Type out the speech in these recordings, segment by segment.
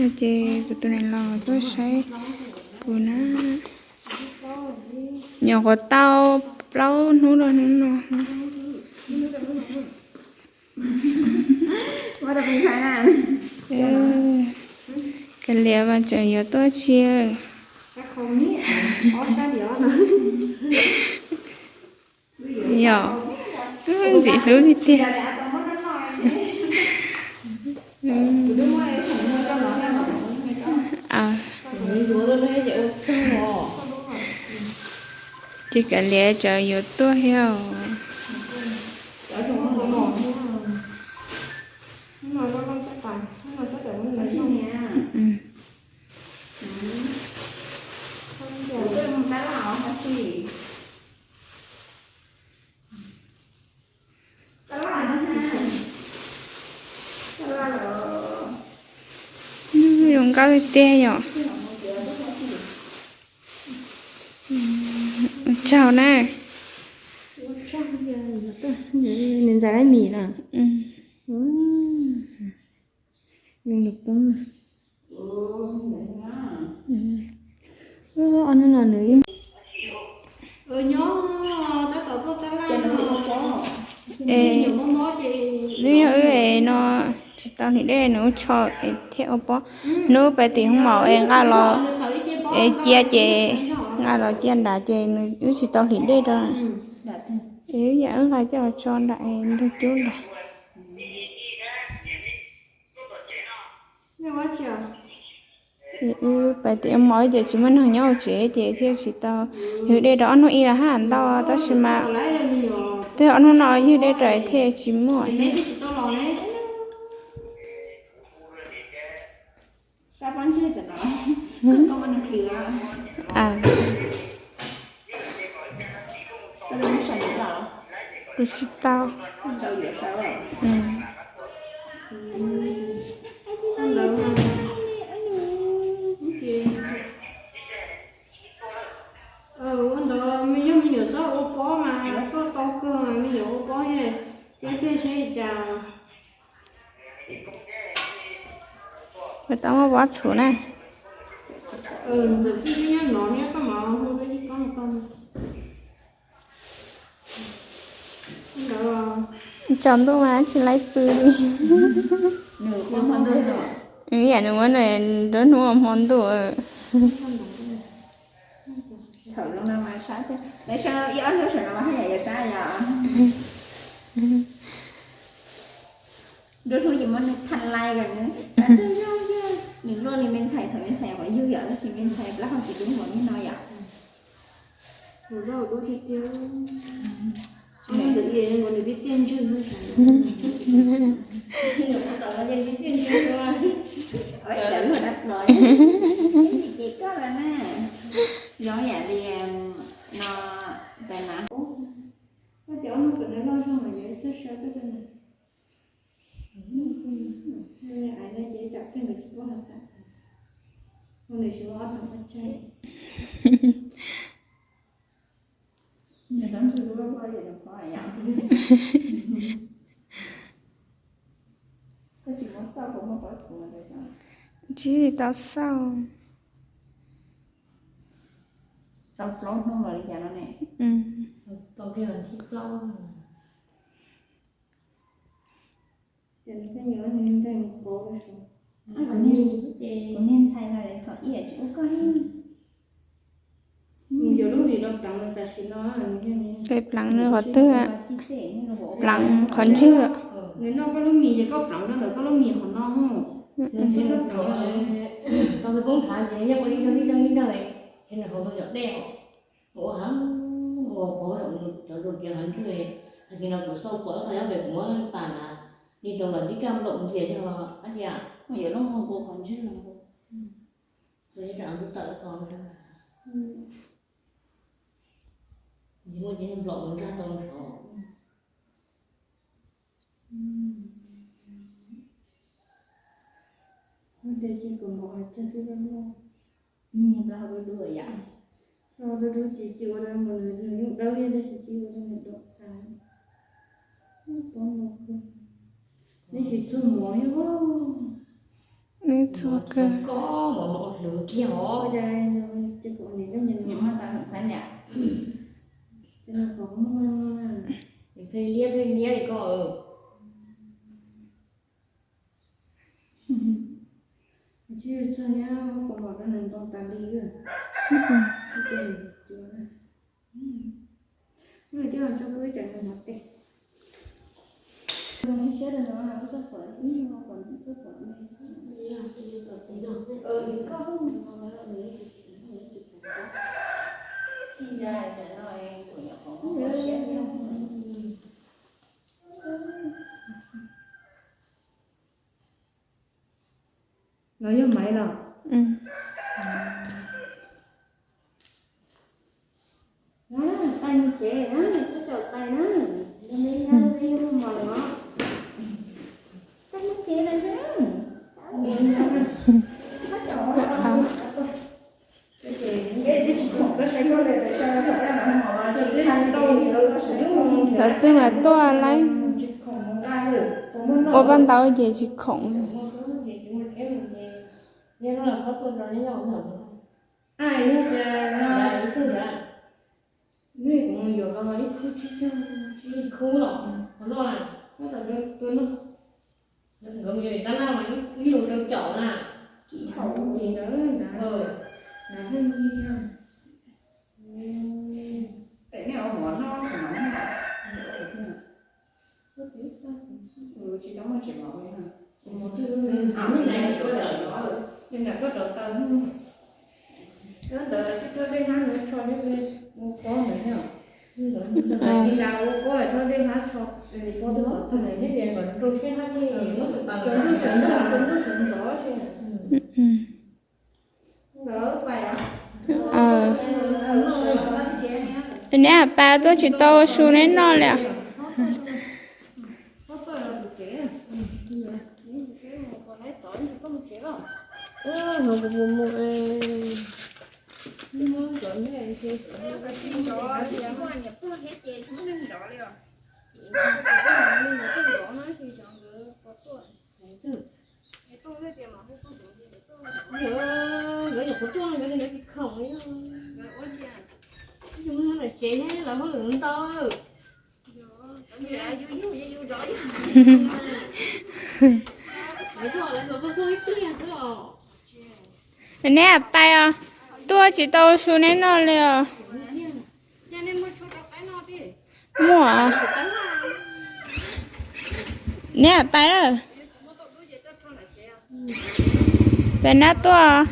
Ces kuv tus niam laus tuaj saib kuv na, nyuam qhuav tau plaub hnub rau hnub no. Kav liam mas tseem yuav tuaj tsi. Yog, ntxim hlub tiag tiag. Ces kav liam tseem yuav tuaj thiab. Zoo nkauj tiag yom. Ua tsaug na. Nws ntxais lab mis no. Nws poob. Ob hnub no nws, nws yog wb no tsis tau hliv dej nws ua tsho es thiaj ua pob. Hnub pais tim hoob maum es nqa los es cia ces nqa los cia nrad ces nws wb tsis tau hliv dej rau. Es wb yam wb nqa coj los tso nrad es nrog cub nrad. Wb pais tim hoob maum ces tsis muaj neeg nyob hauv tsev ces thiaj tsis tau ywg dej rau ob hnub ib los haj ntau tab sis mas twb ob hnub no ywg dej rau thiaj tsis muaj. Kuv tsis tau. Ua ntawd yog me nyuam txhob ua pob mas koj tau kawg, me nyuam ua pob thiab, peb peg saib li cas. Tau muab pob txhuv na. Ntxawm pij nyob no thiab koj mam hu rau ib kob tau. Tsaus ntuj mas tsis laib pw li. Yam nws muab nws nruab hnub hmo ntuj. Nruab hnub ces muab nws than lais kom nws, nws luaj li me ntxhais thaum me ntxhais qhuav yug yom, tab sis me ntxhais plaub hau tsis dub npaum li no yom. Nws zaub dub tiag tiag. Ntawm i nkaus nws tiaj tiaj ntswg no. Cov luag dab plos ces koj los na, zoo yam li no, tais na. Koj ces ob hnub kom nws loj zog mas yuav txawj saib koj rau nws. Ais no ces tsam pheej nkaus tsis paub hais xav, hu nws tsis muaj ob tog ua tsaig. Tsis tau xauj. Tau plaub hnub los li cas no ne? Kuv niag ntxhais no thaum ib yam tsis ua koj li. Pleev nws qhov twg? Pleev qhov ntswg. Nws noj koj lub mis ces koj pleev rau ntawm koj lub mis qhov no. Tau poob thav ces nyob ua ib daug ib daug ib daug, ces nws hauv tus nyuam dej os. Ua ha, ua qhov cov rau kiag qhov ntswg. Tag kis no kuv xauj kuv ob tog nyob pem kuv muab tas na, nig rau los tib kaj nplaum ntxias yog ab diam. Yuav lub qhov ntswg. Tus ib ram ntub tawm ko, muaj ces nplaum nkag tau saud. Ua ntej ces kuv npaum hais tias twb loj loj. Plaub hau dub dub yam. Plaub hau dub dub ces cia ua rau nws, nws yeej dawb thiab tab sis cia ua rau nws dam tas. Pob no kawg, neb tsis txuag mov thiab. Neb txog kawg. Pheej liab pheej liab li koj. Los yog Maiv los? Tais mus tsev na, koj caum tais na, mus mos los. Tais mus tsev lawm na. Lawv twb mam tuaj lawm. Ua paj ntaub ces tsis khoom. Neb pais tuaj tsis tau su neb noj li. Tsev lawv hauj lwm ntau. Neb pais os, tuaj tsis tau su neb noj li os. Muaj. Neb pais lawm. Peb nab tuaj.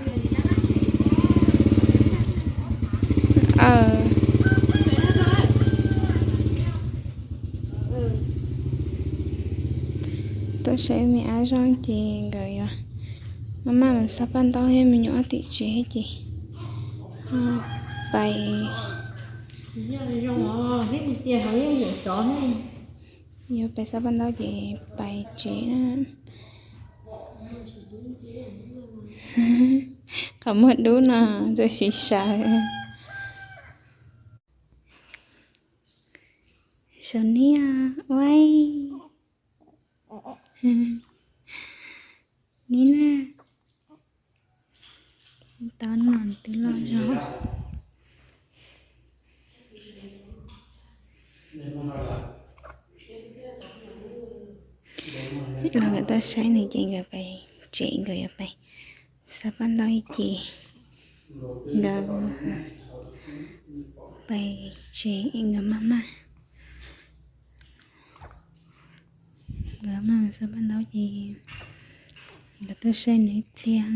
Tuaj saib me ab zoo ces nkawd yuav maj maj mus xa paj ntaub thiab me nyuam ob tim tsev ces pais, yuav pais xa paj ntaub ces pais tsev na. Qhov muag dub no txawm siv sawv. Saum niaj ua, niaj na, tau no twb loj zog. Los nkawd tuaj saib nws ces nkawd pais tsev, nkawd yuav pais xa paj ntaub ib ce, nkawd pais tsev nkawd maj maj. Nkawd maj mus xa paj ntaub ces nkawd tuaj saib nws ib pliag.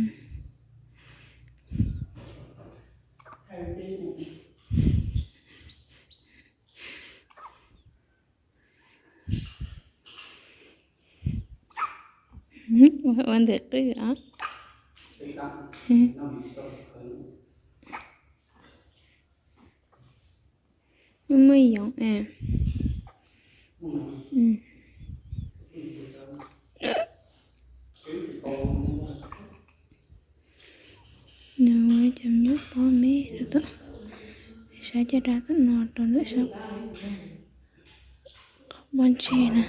Ua ntawm qwj os. Muaj yoov. Nws ua cov nyuj pob me rau tom, saib caj dab tom no rau ntawm sab qhov pob ntseg na.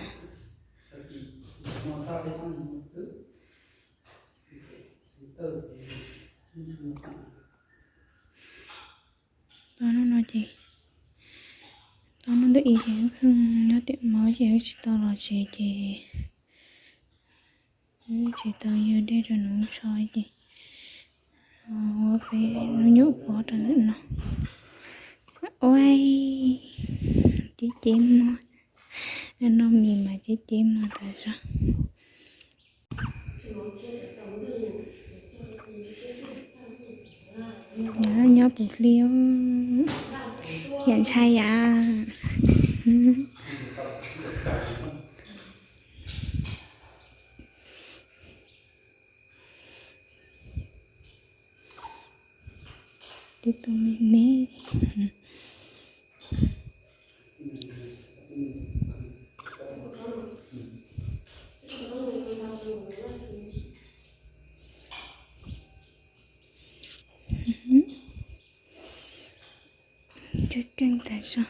Tau hnub no ces, tau hnub ntuj i ces wb pheej nyob tiam mov ces wb tsis tau los tsev ces wb tsis tau yug dej rau nws tsho ces ua peb hnub nyuam pob rau ntawm no. Ua, cev cev mog, no mis mas cev cev mog tas zog. Nyob puv hli, yam ntshai yam. Tib tug me me. Keej keej tas zog.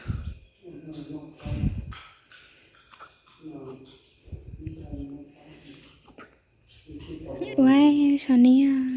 Ua, so niab.